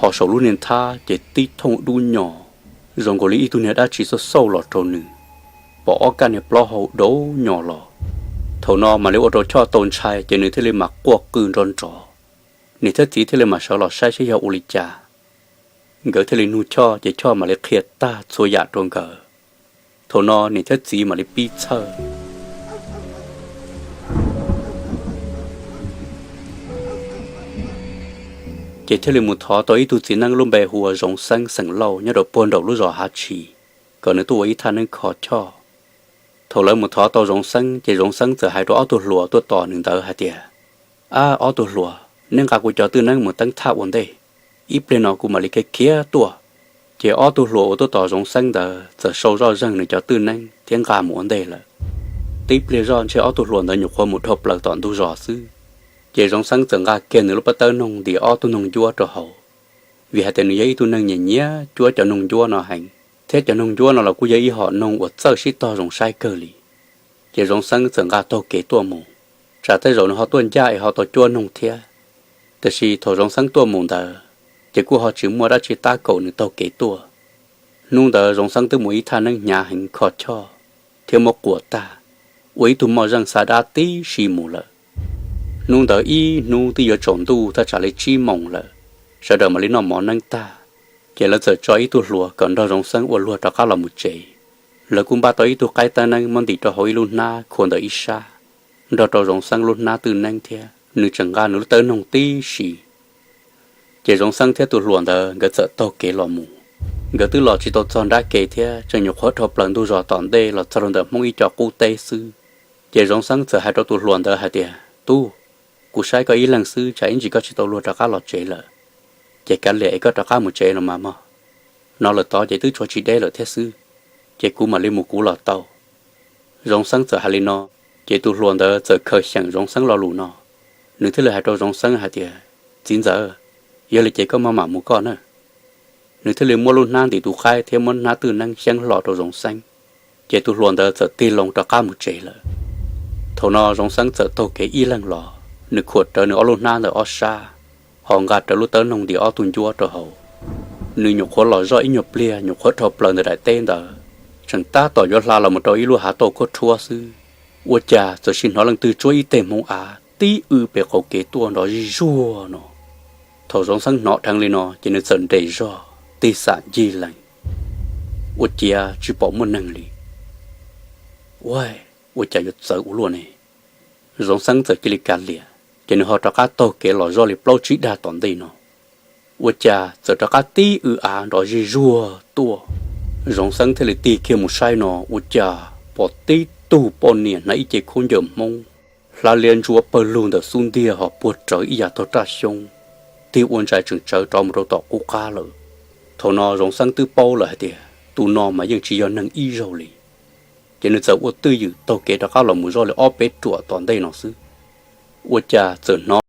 pom saum lub niag nthab ces tib thooj dub nyos, zoo nkaus li ib tug niag dab tsi xauj xauj los rau nws, pom ob kaj niag plaub hau dub nyos los. Thaum no mam li ua rau Choj tau ntshai ces nws thiaj li mam quaj qw nrov nrov. Niam thiab txiv thiaj li mam sawv los saib saib yog ua li cas. Nkawd thiaj li nug Choj ces Choj mam li qhia tag txhua yam rau nkawd. Thaum no niam thiab txiv mam li pib txhawj, ces thiaj li mus thov tau ib tug txiv neeb lub npe hu ua Zoov Xeeb xeem Lauj nyob rau puag nraum lub zos Hav Tshis, kom nws tuaj ua ib thaj neeb kho Choj. Thaum lawv mus thov tau Zoov Xeeb ces Zoov Xeeb txawm hais rau ob tug hluas tuaj tos nws ntawd hais tias, Ab, ob tug hluas, neb nqa kuv cov twj neeb mus teeb thaj ua ntej, ib pliag no kuv mam li khiav khiav tuaj. Ces ob tug hluas uas tuaj tos Zoov Xeeb ntawd txawm sau zoj zeeg nws cov twj neeb thiab nqa mus ua ntej lawm. Tib pliag zoj ntshe ob tug hluas ntawd nyuam qhuav mus dhau plaws tom ntug zos xwb, ces Zoov Xeeb txawm nqa kiag nws lub pob tawb noog ntim ob tug noog ncuab rau hauv, vim hais tias nws yog ib tug neeg nyiam nyiam cuab cov noog ncuab no heev, thiab cov noog ncuab no los kuj yog ib hom noog uas txawj sib tog zoo saib kawg li. Ces Zoov Xeeb txawm nqa taug kev tuaj mus, tsam tej zaum nws ho tuaj ncaj es ho tau cuab noog thiab. Tiam sis thaum Zoov Xeeb tuaj mus ntawd, ces kuj ho tsis muaj dab tsi tab kaum nws taug kev tuaj. Hnub ntawd Zoov Xeeb twb mus ib thaj neeb hnyav heev kho Choj, thiab muab quas tag, ua ib tug moj zeej xa dab tib si mus lawm. Hnub ntawd ib hnub twb yuav tsaus ntuj thaj tsam li tsib moos lawm, sawv daws mam li noj mov neeb tag, ces lawv txawm tso ib tug hluas kom nrog Zoov Xeeb ua luag rov qab los mus tsev. Lawv kuj npaj tau ib tug qaib tab neeb muab ntim rau hauv ib lub hnab khua ntawm ib sab, nrog rau Zoov Xeeb lub hnab twj neeb thiab nws tseem nqa nws lub tawb noog tib si. Ces Zoov Xeeb thiab tus hluas ntawd nkawd txawm taug kev los mus. Nkawd twb los tsis tau txog nrab ke thiab tseem nyuam qhuav dhau plaws ntug zos tom ntej los txog rau ntawm Hmoob ib co qub teb xwb. Ces Zoov Xeeb txawm hais rau tus hluas ntawd hais tias, Tub, kuv saib koj ib leeg xwb tsam ib ntsis koj tsis tau luag rov qab los tsev lawm, ces kav liam es koj rov qab mus tsev los mas mog. No lawm tod ces twb tshuav tsis deb lawm thiab xwb, ces kuv mam li mus kuv los tau. Zoov Xeeb txawm hais li no, ces tus hluas ntawd txawm khaws xyeem Zoov Xeeb lo lus no. Nws thiaj li hais rau Zoov Xeeb hais tias, Txiv ntxawm, yog li ces koj maj mam mus koj na. Nws thiaj li muab lub hnab ntim tus qaib thiab muab hnab twj neeb xyeeb hlo rau Zoov Xeeb, ces tus hluas ntawd txawm tig loo rov qab mus tsev lawm. Thaum no Zoov Xeeb txawm taug kev ib leeg los, nws khuam rawv nws ob lub hnab ntawm ob sab, ho nqa rawv lub tawb noog ntim ob tug ncuab rau hauv. Nws nyuam qhuav los zoj ib nyuag pliag nyuam qhuav dhau plaws ntawm daim teb ntawd, tseem tab tom yuav hla los mus rau ib lub hav tauj khuab rhuab xwb, ua cas txawm sim hnov leej twg tsuab ib teg hmoov av tib w pem qaum kev tuaj nrov zij zuag no. Thaum Zoov Xeeb hnov dheev li no ces nws txawm nres zog tig xam ncig lees, ua ciav tsis pom muaj neeg li. Ua, ua cas yuav txawv ua luaj ne? Zoov Xeeb txawm cia li kav liam, ces nws ho rov qab taug kev los zoj li plaub tsib dag tom ntej no. Ua cas txawm rov qab tib w av nrov zij zuag tuaj. Zoov Xeeb thiaj li tig kiag mus saib no, ua cas pom tib tug poj niam hnav ib ce khaub ncaws Hmoob, hla liab ntsuab pawg lug ntawm xub ntiag ho puag rawv ib yam taug raj xyoob, tig ua ntsais tseem tsawv rov mus rau tom qub qab lawm. Thaum no Zoov Xeeb twb paub lawm hais tias tus no mas yeej tsis yog neeg ib zaug li, ces nws txawm ua twj ywm taug kev rov qab los mus zoj li ob peb ruam tom ntej no xwb. Ua cas txawm